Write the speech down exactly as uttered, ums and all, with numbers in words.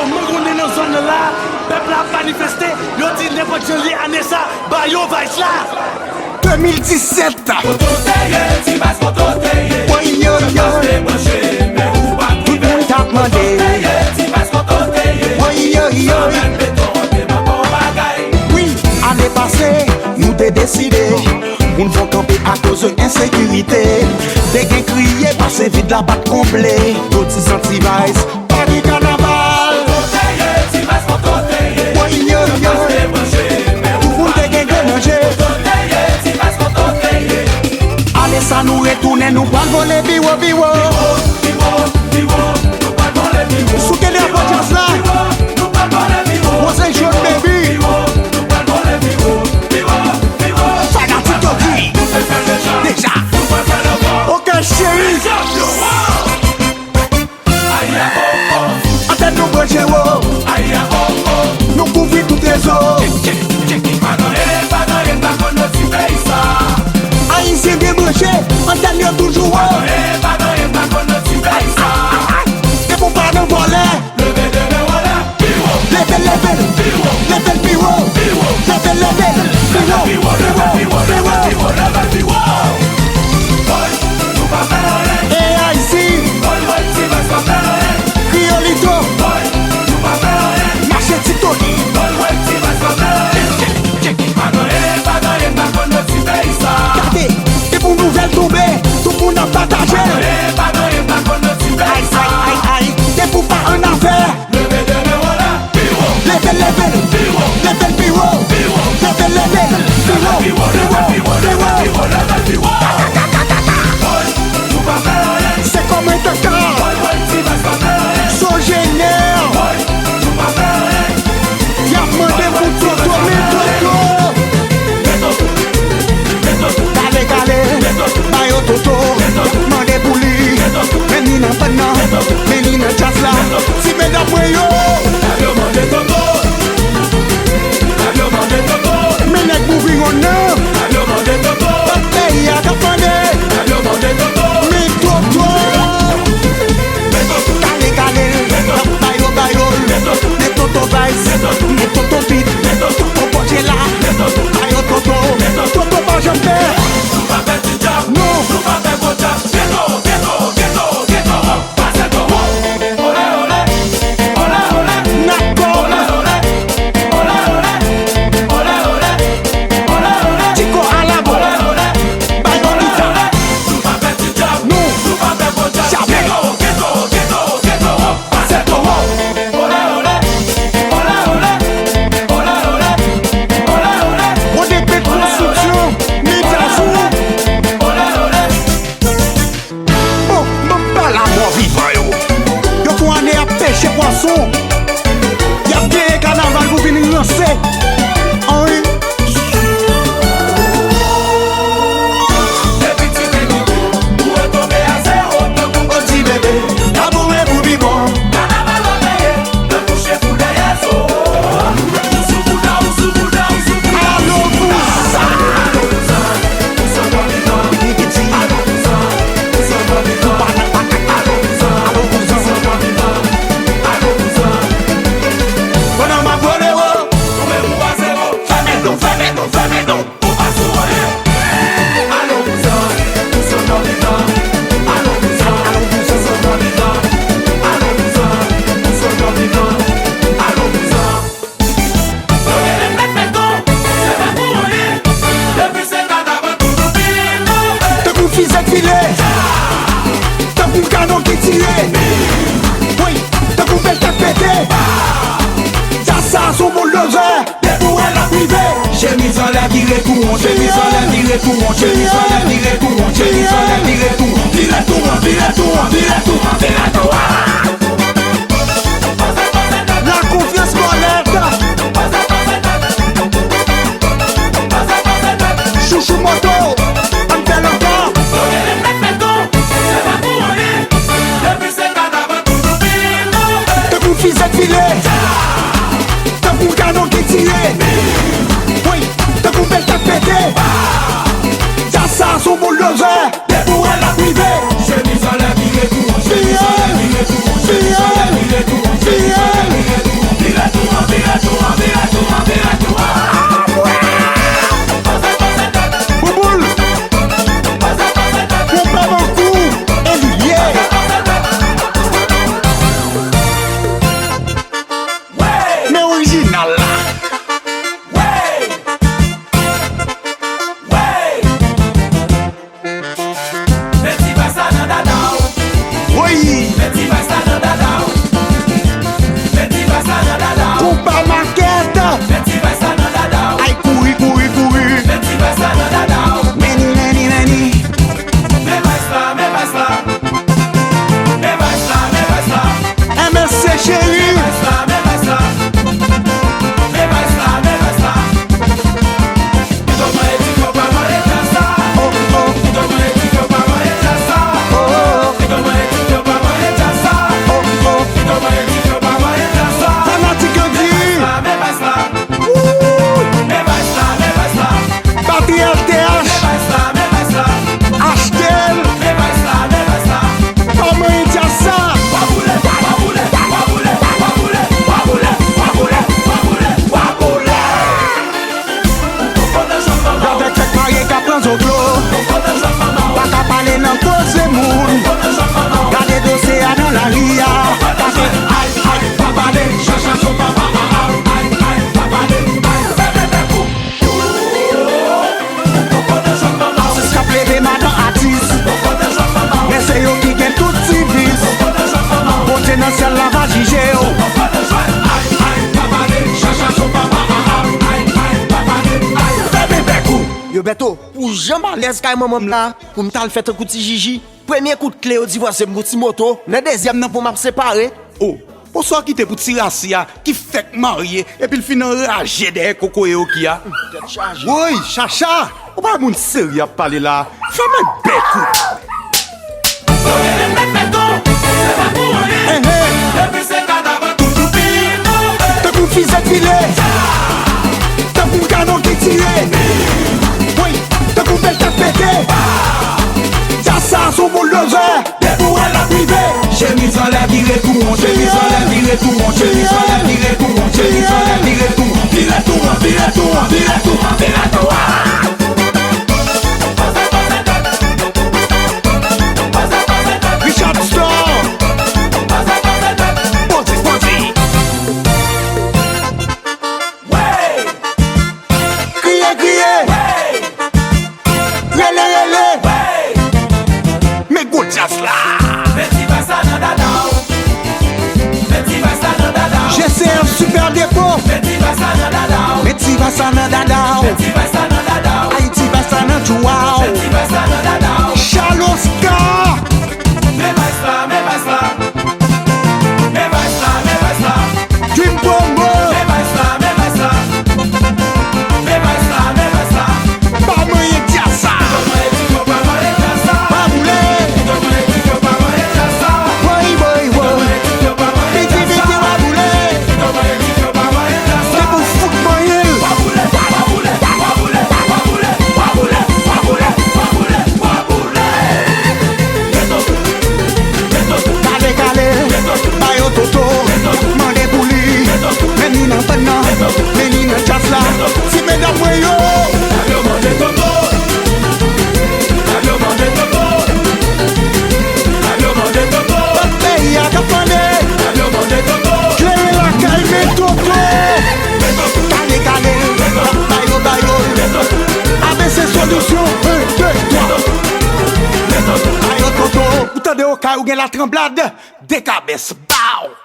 Mwen konnen nan zòn nan la, pèp la ap manifeste, yo di nenpòt jan l ye ane sa, ba yo vibes la. De mil disèt. Kote w te ye, Ti Bas, kote w te ye? Woy, yo, yo. Tout moun t ap mande. Kote w te ye, Ti Bas, kote w te ye? Woy, yo, yo. San menm beton, te manke yon bagay. Wi, ane pase, nou te deside, moun fon kanpe akoz ensekirite. Te gen kriye, pase vid la pa t konble. Yo di Ti Bas, pa gen kanaval. Kote w te ye, Ti Bas, kote w te ye? Woy, yo, yo. Tout moun te gen grenn manje. Kote w te ye, Ti Bas, kote w te ye? Ane sa nou retounen, nou pral vole pi wo, pi wo. Pi wo, pi wo, nou pral vole pi wo. Sou tele Afro Jazz la. Pi wo, nou pral vole pi wo. Wozè Jòn Baby. Pi wo, nou pral vole pi wo. Pi wo, pi wo. Fanatik yo di. Nou te fè l deja. Deja. Nou pral fè l ankò. Ok, cheri. Antèn nou branche wo. Nou kouvri tout rezo. Pa gen anyen, pa gen anyen k pa konn nan ti peyi sa. Ayisyen byen branche, antèn yo toujou wo. Pa gen anyen, pa gen anyen k pa konn nan ti peyi sa. Depi w pa nan vòlè. Leve, leve, vòlè. Leve l, leve l. Leve l pi wo. Leve l, leve l. Pi wo, pi wo, pi wo, pi wo. Leve l pi wo. Woy, nou pa fè anyen. A I C. Woy, woy, Ti Bas pa fè anyen. Kriyolito. Woy, nou pa fè anyen. Mache Ti Tony. Woy, woy, Ti Bas pa fè anyen. Pa gen anyen, pa gen anyen k pa konn nan ti peyi sa. Gade, depi yon nouvèl tonbe, tout moun ap pataje l. Pa gen anyen, pa gen anyen k pa konn nan ti peyi sa. Ay, ay, ay, ay. Depi w pa annafè. Leve, leve, vòlè. Leve l, leve l. Leve l pi wo. Leve l, leve l. Pi wo, pi wo, pi wo, pi wo. Se kòman e te ka. Sojenè. Y ap mande pou Toto, men Toto. Kale, kale, ba yo Toto. Y ap mande pou li. Men li nan bann nan, men li nan djaz la. Ti medam mwen yo. Men nèg Bouvin One nan. Tout peyi a k ap mande. Men Toto. Kale, kale, ba yo, ba yo. Men Toto Vibes, men Toto Beat, Toto Pòdjela. Ba yo Toto. Toto pa janm pè. Nou pa pè ti djab. Non. Nou pa pè gwo djab. Geto, geto, geto, geto. Pase toro. Ole, ole. Ole, ole. Nako. Ole, ole. Ole, ole. Ole, ole. Ole, ole. Tiko Alabo. Ole, ole. Bay yo gita. Nou pa pè ti djab. Nou. Nou pa pè gwo djab. Jamè. Geto, geto, geto, geto. Pase toro. Ole, ole. Ole, ole. Ole, ole. Ole, ole. Rodepet Konstriksyon, Medya Jou. Ole, ole. Bon, bon, pa la mò vivan yo. Yo fè yon ane y ap peche pwason. Y ap genyen kanaval pou vin ranse. Anyen. Depi ti bebe, ou retonbe a zewo tankou yon ti bebe. Labouwe pou pi bon. Kanaval ou te ye, nan kouche pou dèyè zo. Ou sou bouda, ou sou bouda, ou sou bouda. Alo, bouda. Alo, bouda. Tankou fizè k file, tankou kanon ki tire, wi, tankou bèl k ap pete. Djaz sa se yon bouldoze, depi w wè l ap rive. Chemiz anlè, vire tou won, chemiz anlè, vire tou won, chemiz anlè, vire tou won, chemiz anlè, vire tou won, vire tou won, vire tou won, vire tou won, vire tou won. La Confiance Bòlèt. Chouchou Moto, ann fè l ankò. Tankou fizè k file, tankou kanon ki tire. Wi, tankou bèl k ap pete. Djaz sa se yon bouldoze. Depi w wè l ap rive. Bèto, pou jan m alèz kay manman m la, pou m t al fè tankou ti Jiji, premye kout kle yo divòse m pou ti moto, nan dezyèm nan pou m ap separe. O, bonswa kite pou ti rasi a ki fèk marye epi l fin anraje dèyè kokoye oki a. Tèt chaje. Woy, Chacha, ou pa moun serye ap pale la. Fèmen bèk ou. Tankou fizè k file, tankou kanon ki tire. Woy, tankou bèl k ap pete. Djaz sa s on bouldoza. Depi w wè l ap rive. Chemiz anlè vire tou won, chemiz anlè vire tou won, chemiz anlè vire tou won, chemiz anlè vire tou won. Vire tou won, vire tou won, vire tou won, vire tou won. Richard Store. Poze, poze. Kriye, kriye. Rele, rele. Men gwo djaz la. G C R Super Dépôt. Met ti va sa nan dada w. Ayiti va sa nan djouwa w. Charles Oscar. Dream Combo. Pa manyen djaz sa. Pa boule. Woy, woy, woy. Piti, piti, pa boule. Se pou fout manyen l. Kale, kale, ba yo toto, mande pou li. Men li nan band nan, men li nan djaz la. Ti medam mwen yo. Tout peyi a k ap mande. Klere lakay men toto. Kale, kale, ba yo, ba yo. A B C Solisyon, en, de, twa. Ba yo toto. Ou tande okay ou gen latranblad. Dekabès, baw.